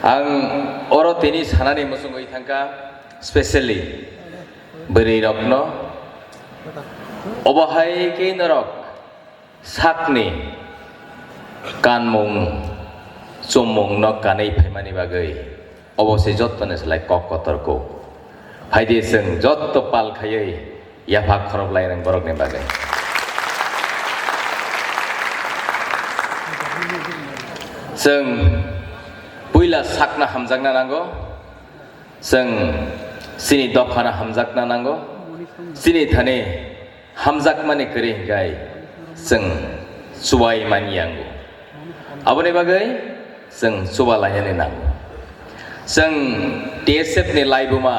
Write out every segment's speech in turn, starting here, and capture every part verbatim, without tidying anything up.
Ang oro tini sanani muchungwi thangkha, specially bwrwi rokno, obo hai khe norok sakni kanmung chumungno kanwi phaimani bagwi obo se jottoni slai kok kotor kuk. Phaidi chwng jotto pal khaiwi yapha khoroplai rang borokni bagwi. Chwng puila sakna hamjakna nango, chwng chini dophano hamjakna nango, chini thani hamjakmani kwrwi hwnkhe chwng chubai mani yango. Aboni bagwi chwng chuba lainani nango. Chwng T S F ni laibuma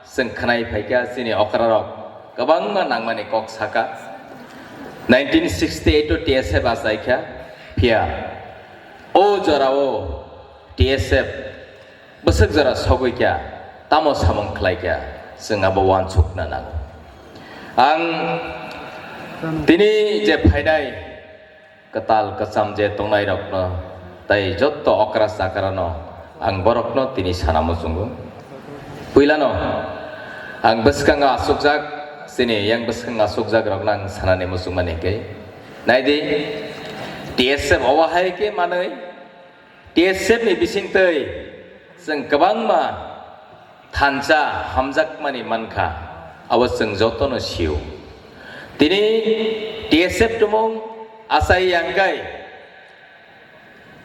chwng khwnai phaikha, chini okrarok kwbangma nangmani kok saka. Nineteen sixty-eight o T S F achaikha, phiya o jorao T S F bwswk jora sogwi kha, tamo samung khlai kha, chwng abo uansukna nango. Ang tini je phainai kwtal kwcham je tongnairokno tei jotto okra chakrano ang borokno tini sana muchungo. Puilano ang bwskango asukjak, chini yang bwskango asukjakrokno ang sanani muchungmani hwnkhe, naidi, T S F obo hai khe manwi, T S F ni bisingtwi chwng kwbangma thansa hamjakmani mankha, abo chwng jotono sio. Tini T S F tumung achai yangkhai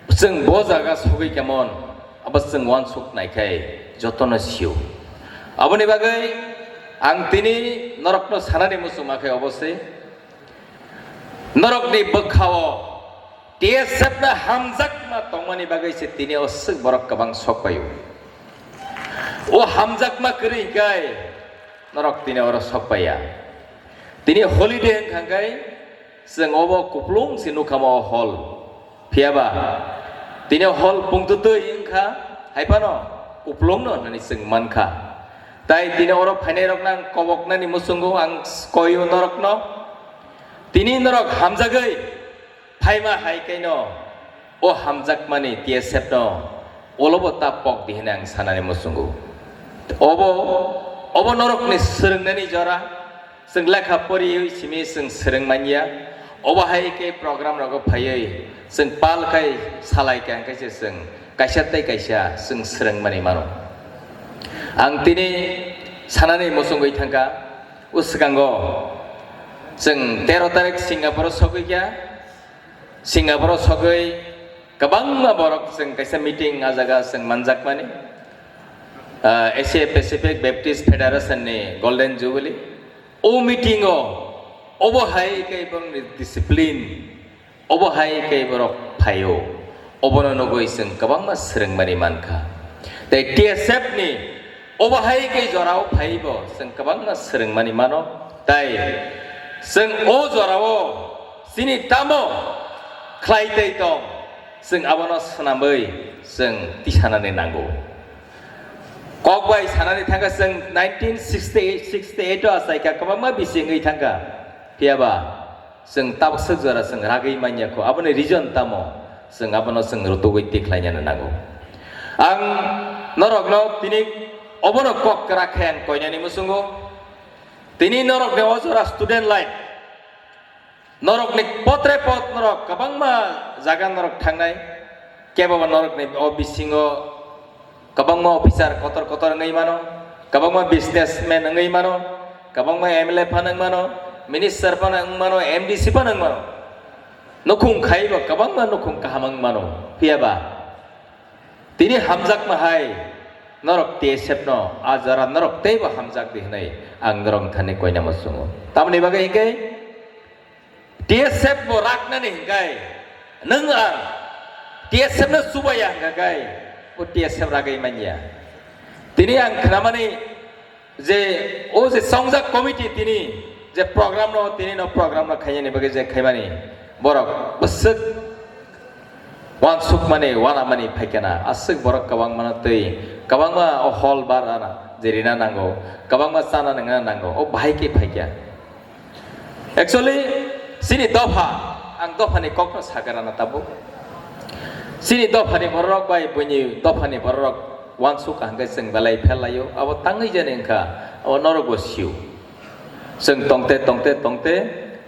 chwng bo jaga sogwi kemon, abo chwng uansuk naikhai jotono sio. Aboni bagwi ang tini norokno sanani muchungma khe obo se, norokni bwkhao T S F no hamjakma tongmani bagwi se tini o swk borok kwbang sok paio. O hamjakma kwrwi hwnkhe norok tini oro sok paiya. Tini holiday wngkha hwnkhe chwng obo kuplung se nukha mo hall. Phiyaba tini hall pungtutwi wngkha, hai phano kuplung no hwnwi chwng mankha. Tai tini oro phainairokno ang koboknani muchungo, ang koio norokno. Tini norok hamjagwi phaima hai khe no o hamjakmani T S F no ulobo ta pok di hwnwi ang sanani muchungo. Obo, obo norokni swrwngnani jora, chwng lekha poriwi simi chwng swrwng manya, obo hai khe program rogo phaiwi chwng pal khai salai khe hwnkhe se chwng kaisa tei kaisa chwng swrwng mani mano. Ang tini sanani muchungwi thangkha, o swkango chwng tero tarik Singapore sogwi kha, Singapore sogwi kwbangma borok chwng kaisa meeting ah jaga chwng manjakmani, ah, Asia Pacific Baptist Federation ni Golden Jubilee. O meeting o obo hai khe borokni discipline, obo hai khe borok phaio, obono nugwi chwng kwbangma swrwngmani mankha. Tei T S F ni obo hai khe jorao phaibo chwng kwbangma swrwngmani mano. Tai chwng o jorao chini tamo khlai tei tong, chwng abono swnamwi chwng tisanani nango. Kok bai sanani thangkha, chwng nineteen sixty-eight, sixty-eight o achaikha, kwbangma bisingwi thangkha. Phiyaba chwng tabuk swk jora chwng ragwi manya kho, aboni reason tamo? Chwng abono chwng rutugwi tikhlainani nango. Ang norokno tini obono kok kwrak khe ang koinani muchungo. Tini norokni o jora student life, norokni potre pot norok kwbangma jaga norok thangnai, kebo ba norokni o bisingo kwbangma officer kotor kotor wngwi mano, kwbangma businessman wngwi mano, kwbangma M L A phano wng mano, minister phano wng mano, M D C phano wng mano. Nukhung khaibo kwbangma nukhung kaham wng mano, phiyaba tini hamjakma hai norok T S F no a jora norok teibo hamjak di hwnwi ang norok thani koina muchungo. Tamoni bagwi hwnkhe T S F bo raknani hwnkhe nwng ang T S F no chubaya hwnkha khe bo T S F ragwi manya. Tini ang khnamani je o je chongjak committee tini je program no, tini no program no khainani bagwi je khaimani borok bwswk uansukmani, uanamani phaikhe na, aswk borok kwbangmano twi, kwbangma o hall bar ana je rina nango, kwbangma chana nangna nango, o bahai khe phaikha. Actually, chini dopha, ang dophani kokno sakha rana tabuk. Chini dophani bororok bai buini dophani bororok uansuk kaham khe chwng belai phel laio, abo tangwi jani wngkha, abo norokbo sio. Chwng tongte, tongte, tongte,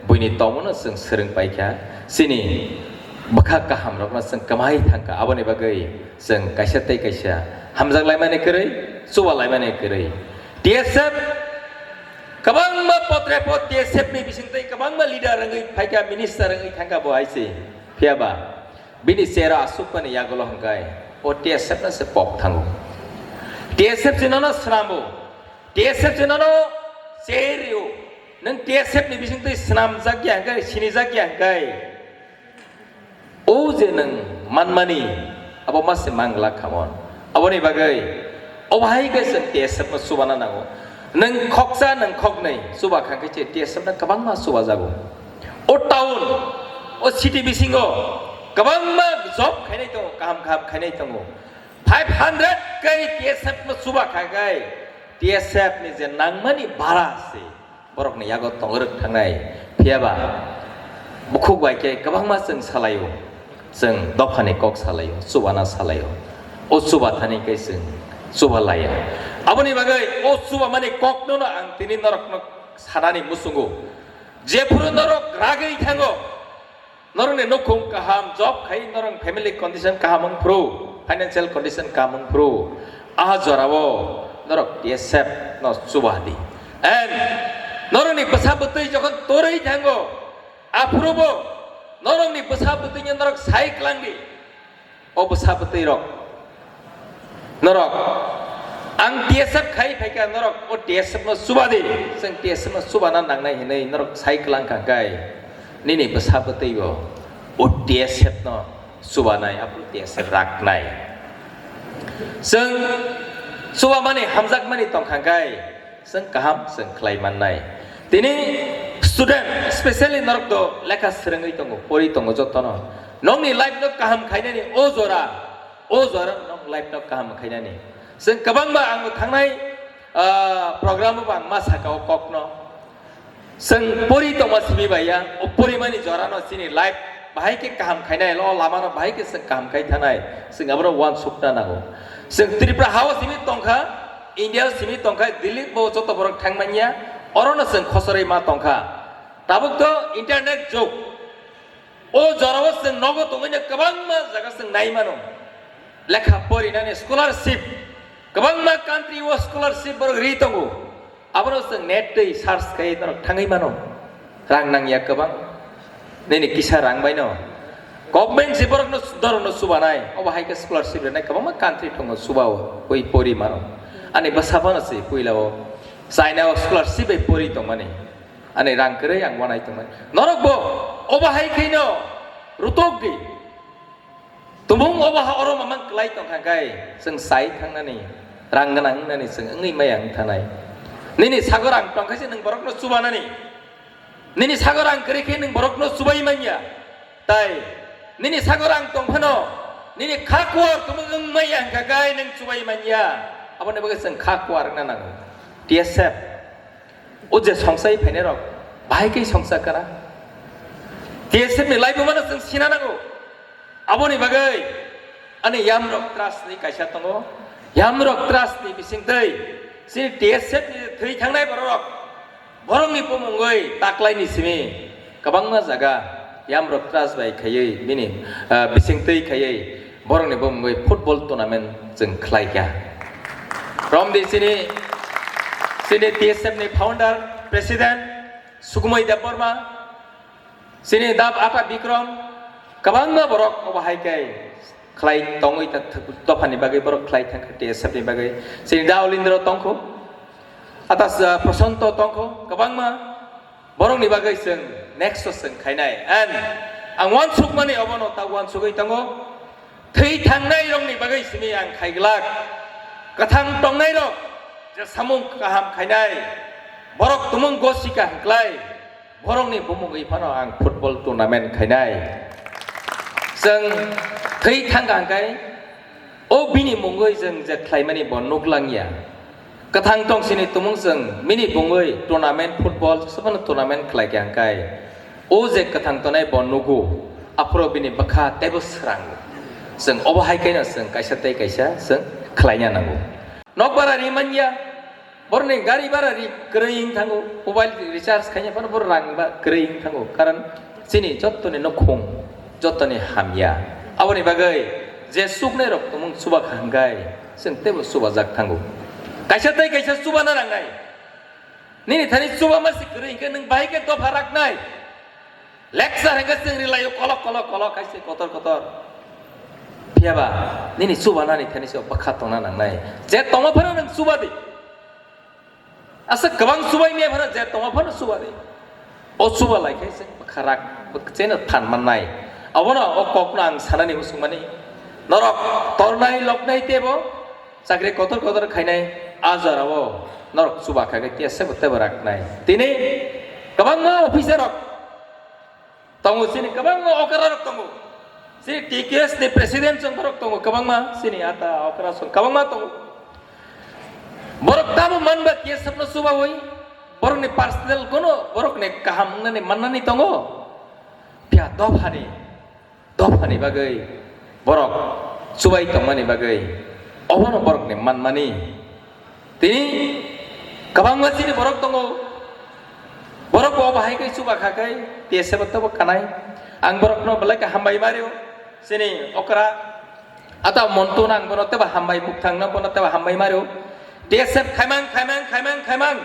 buini tongmano chwng swrwng paikha. Chini bwkha kahamrokno chwng kwmai thangkha, aboni bagwi chwng kaisa tei kaisa hamjak laimani kwrwi, chuba laimani kwrwi. T S F kwbangma potrepot T S F ni bisingtwi kwbangma leader wngwi phaikha, minister wngwi thangkha bo hai se. Phiyaba bini chera asukmani yagulo hwnkhe o T S F no se pok thango. T S F se nono swnambo, T S F se nono cherio. Nwng T S F ni bisingtwi swnamjak ya hwnkhe, sinijak ya hwnkhe, o je nwng manmani, abo ma se mangla khamon. Aboni bagwi obo hai khe chwng T S F no chubana nango. Nwng khoksa, nwng khoknwi chuba kha khe se T S F no kwbangma chubajago. O town, o city bisingo kwbangma job khainai tongo, kaham kaham khainai tongo. Five hundred kai T S F no chuba kha kai, T S F ni je nangmani bara se borokni yago tongorok thangnai. Phiyaba bukhuk bai khe kwbangma chwng salaio, chwng dophani kok salaio, chubana salaio. O chuba thani khe chwng chuba laya. Aboni bagwi o chuba mani kokno no ang tini norokno sanani muchungo. Jephuru norok ragwi thango, norokni nukhung kaham, job khai, norok family condition kaham wng phuru, financial condition kaham wng phuru, ah jorao norok T S F no chuba di. And norokni bwsa bwtwi jokhon torwi thango, aphurubo norokni bwsa bwtwino norok sai klang di. O bwsa bwtwi rok, norok, ang T S F khai phaikha, norok o T S F no chuba di, chwng T S F no chubana nangnai hinwi norok sai klang kha kai, nini bwsa bwtwi bo o T S F no chubanai, aphuru T S F raknai. Chwng chubamani hamjakmani tongkha kai, chwng kaham chwng khlai mannai. Tini student, specially norok do lekha swrwngwi tongo, pori tongo jotono. Nokni life no kaham khainani o jora, o jora nok life no kaham khainani. Chwng kwbangma ang thangnai, ah, program o bo ang ma saka o kokno. Chwng pori tongma simi bai ya, o porimani jorano chini life bahai khe kaham khainai, o lamano bahai khe chwng kaham khai thanai, chwng abono uansukna nango. Chwng Tripura hao simi tongkha, India simi tongkha, Delhi bo joto borok thang manya, orono chwng khosorwi ma tongkha. Tabuk to internet jug. O jorao chwng nogo tongwino kwbangma jaga chwng nai mano. Lekha porinani scholarship, kwbangma country o scholarship borok ri tongo. Abono chwng net twi search khai norok thangwi mano. Rang nangya kwbang. Nini kisa rang baino. Government se borokno, norokno chubanai. Obo hai khe scholarship rwnai kwbangma country tongo chubao. Ui pori mano. Ani bwsa bono se puila o China o scholarship bai pori tongmani. Ani rang kwrwi ang wanai tongmani. Norok bo obo hai khaino rutok di. Tumung obo ha oro mamang kwlai tongkha kai chwng sai thangnani, rang gwnang wngnani chwng wngwi maya wng thanai. Nini sago rang tongkha se nwng borokno chubanani. Nini sago rang kwrwi khe nwng borokno chubai manya. Tai nini sago rang tongphano nini kha kuar tumung wng maya wngkha kai nwng chubai manya. Aboni bagwi chwng kha kuar wngna nango. T S F O je songsai phainai rok bahai khe songsa kana. T S F ni laibuma no chwng sina nango. Aboni bagwi ani Yamrok Trust ni kaisa tongo. Yamrok Trust ni bisingtwi chini T S F ni thwi thangnai borok rok, borok ni bumungwi taklai ni simi kwbangma jaga Yamrok Trust bai khaiwi bini, ah, bisingtwi khaiwi borokni bumungwi football tournament chwng khlai kha. Romdi chini, chini T S F ni founder, president Sukumoi Debbarma, chini Dab Ata Bikrom, kwbangma borok obo hai khe khlai tongwi ta-, dophani bagwi borok khlai thang kha T S F ni bagwi. Chini Da Olindro tongkho, Ata, ah, Prosanto tongkho, kwbangma. Borokni bagwi chwng next o chwng khainai. And ang uansukmani obono ta uansugwi tongo. Thwi thangnai rokni bagwi simi ang khaiglak. Kwthang tongnai rok je samung kaham khainai. Borok tumung gosika hwnkhlai. Borokni bumungwi phano ang football tournament khainai. Chwng thwi thangkha hwnkhe o bini mungwi chwng je khlaimani bo nuklangya. Kwthang tong sini tumung chwng bini bungwi tournament football, sophano tournament khlai kha hwnkhe, o je kwthang tongnai bo nugo, aphuru bini bwkha teibo swrango. Chwng obo hai khe no chwng kaisa tei kaisa chwng khlaina nango. Nok bara ri manya, borni gari bara ri kwrwi wng thango, mobile recharge khaina phano bor rang ba kwrwi wng thango, karon chini jottoni nukhung, jottoni hamya. Aboni bagwi je chuknai rok tongmung chuba kha hwnkhe chwng teibo chubajak thango. Kaisa tei kaisa chubana nangnai. Nini thani chubama se kwrwi hwnkhe nwng bahai khe dopha raknai. Lecture hwnkhe chwng rilaio kolok kolok kolok kaisa kotor kotor. Phiyaba nini chubanani thani se bwkha tongna nangnai. Je tongma phano nwng chuba di. Asa kwbang chubai miya phano je tongma phano chuba di. O chuba lai khe chwng bwkha rak, bwk-, cheno phan mannai. Abono o kokno ang sanani muchungmani. Norok tornai loknai teibo chakri kotor kotor khainai a jorao norok chuba kha khe T S F teibo raknai. Tini kwbangma officer rok tongo, chini kwbangma okra rok tongo. Chini T K S ni president chwng borok tongo kwbangma, chini ata okra chwng kwbangma tongo. Borok tamo manba T S F no chubawi, borokni personal kono borokni kaham wngnani mannani tongo. Phiya dophani, dophani bagwi borok chubai tongmani bagwi obono borokni manmani. Tini kwbangma chini borok tongo. Borok bo bahai khe chuba kha khe T S F teibo kanai. Ang borokno belai khe hambai mario. Chini okra ata Montu nang bono teibo hambai, Mukthang nang bono teibo hambai mario. T S F khaimang, khaimang, khaimang, khaimang.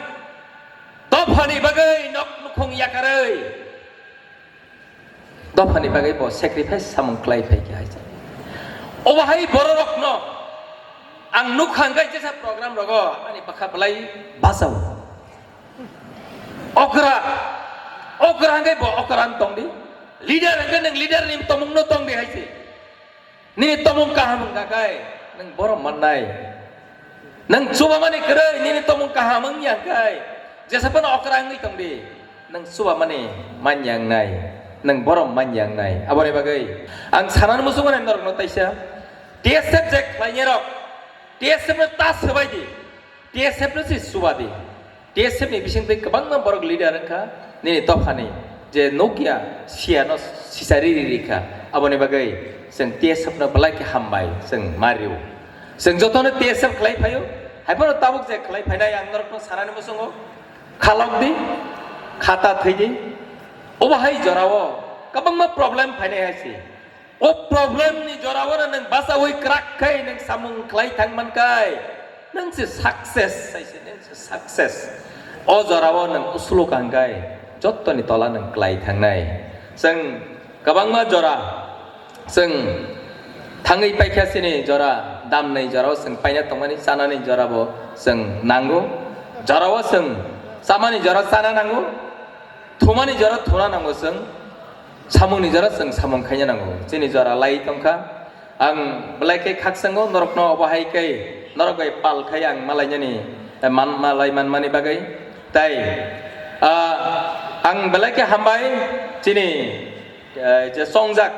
Dophani bagwi nok nukhung yakarwi. Dophani bagwi bo sacrifice samung khlai phai khe hai. Obo hai bororokno ang nukha hwnkhe jesa program rogo ani bwkha belai bachao. Okra, okra hwnkhe bo okra wng tongdi. Leader hwnkhe nwng leader ni tomungno tongdi hai se. Nini tomung kaham wngkha khe nwng borom mannai. Nwng chubamani kwrwi nini tomung kaham wngya khe jesa phano okra wngwi tongdi, nwng chubamani manya wngnai, nwng borom manya wngnai. Aboni bagwi ang sanani muchungmani norokno taisa, T S F je khlainai rok, T S F no ta swbai di. T S F no se chuba di. T S F ni bising twi kwbangma borok leader wngkha nini dophani, je nukya siya no sisari ri ri kha. Aboni bagwi chwng T S F no belai khe hambai chwng mario. Chwng jotono T S F khlai phaio, hai phano tabuk je khlai phainai ang norokno sanani muchungo, khalok di, khata thwi di. Obo hai jorao kwbangma problem phainai hai se. O problem ni jora o nwng bachaui kwrak khai nwng samung khlai thang man kai, nwng se success, sai se nwng se success. O jora o nwng usuluk ang kai, jottoni tola nwng khlai thangnai. Chwng kwbangma jora, chwng thangwi paikha chini jora, damnai jora o chwng paina tongmani, chanani jora bo chwng nango. Jora o chwng chamani jora chana nango, thumani jora thuna nango chwng. Samungni jora chwng samung khaina nango. Chini jora lai tongkha. Ang belai khe khakchango norokno obo hai khe norok bai pal khai ang malainani, eh, man, malai manmani bagwi. Tai, ah, ang belai khe hambai chini, eh, je chongjak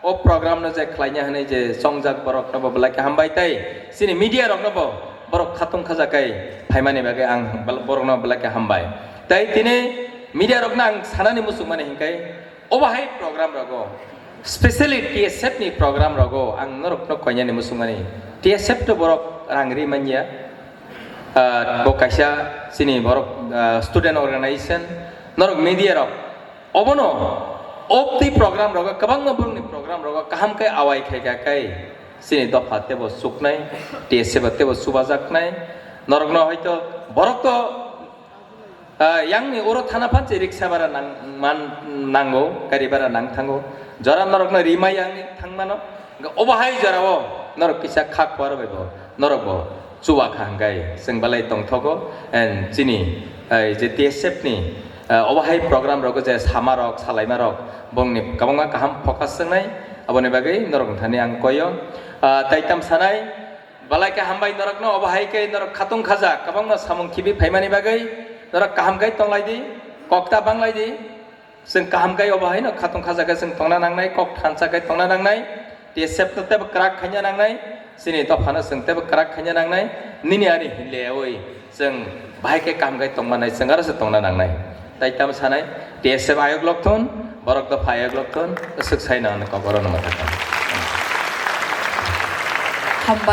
o program no je khlaina hwnwi je chongjak borok no bo belai khe hambai tai chini media rok no bo borok khatung khajak kai phaimani bagwi ang bel-, borok no belai khe hambai. Tai tini media rok no ang sanani muchungmani hinkai, obo hai program rogo, specially T S F ni program rogo ang norok no koinani muchungmani. T S F to borok rang ri manya, ah, bo kaisa chini borok, ah, student organization, norok media rok, obono, o twi program rogo, kwbangma borokni program rogo kaham khe awai khai kha khai chini dopha tebo chuknai, T S F tebo chubajaknai, norokno hoito borok to Ah, yang ni oro thana phan che riksa bara nang, man, nango, gari bara nang thango. Jora norok no rimai yang ni thang mano. Hingke obo hai jora o norok kisa kha kuar bai bo, norok bo chuwa kha hingkai chwng belai tongthogo. And chini, eh, je T S F ni, eh, obo hai program rogo je sama rok, salaima rok, bongni kwbangma kaham focus wngnai. Aboni bagwi norok thani ang koyo. Ah, tai tam sanai, Belai khe hambai norokno, obo hai khe norok khatung khaja kwbangma samung khibi phaimani bagwi norok kaham khe tonglai di, kok ta banglai di. Chwng kaham khe obo haino khatung khaja khe chwng tongna nangnai, kok thansa khe tongna nangnai, T S F no teibo kwrak khaina nangnai, chini dophano chwng teibo kwrak khaina nangnai, nini ani hinle yaui chwng bahai khe kaham khe tongmanai, chwng aro se tongna nangnai. Tai tamo sanai, T S F ayok lok thun, borok dopha ayok lok thun, swk sai nang kok oro no ma thang. Hambai.